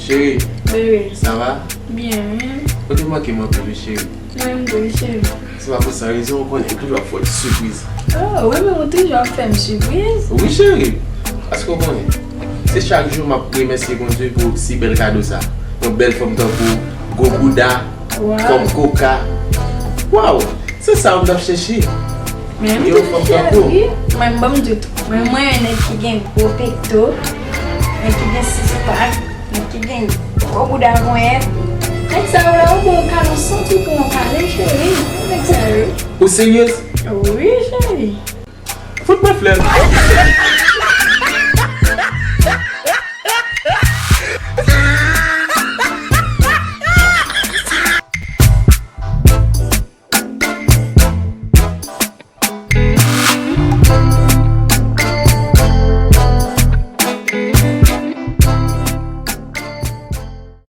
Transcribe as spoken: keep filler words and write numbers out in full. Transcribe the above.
Cheri, Bebe, sa va? Byen, wi. Ou te manke m anpil, wi, cheri. Mwen menm tou, wi, cheri. Se pa pou san rezon, ou konnen, m toujou ap fè w ti sipriz. Oh, wi, men ou toujou ap fè m sipriz. Wi, cheri. Paske ou konnen, se chak jou m ap remèsye Bondye pou si bèl kado sa. Yon bèl fanm tankou ou, gwo bouda, fòm koka. Waw, se sa m t ap chèche. Men m Yon fanm tankou ou. Mwen, ban m di w tou. Mwen, mwen, nèg ki gen gwo pekto, nèg ki gen sis pak, nèg ki gen gwo bouda ponyèt. Nèg sa yo la, ou bon kado, santi pou yon kado, cheri. Nèg sa yo. Ou seryez? Wi, cheri. Fout mwen flè.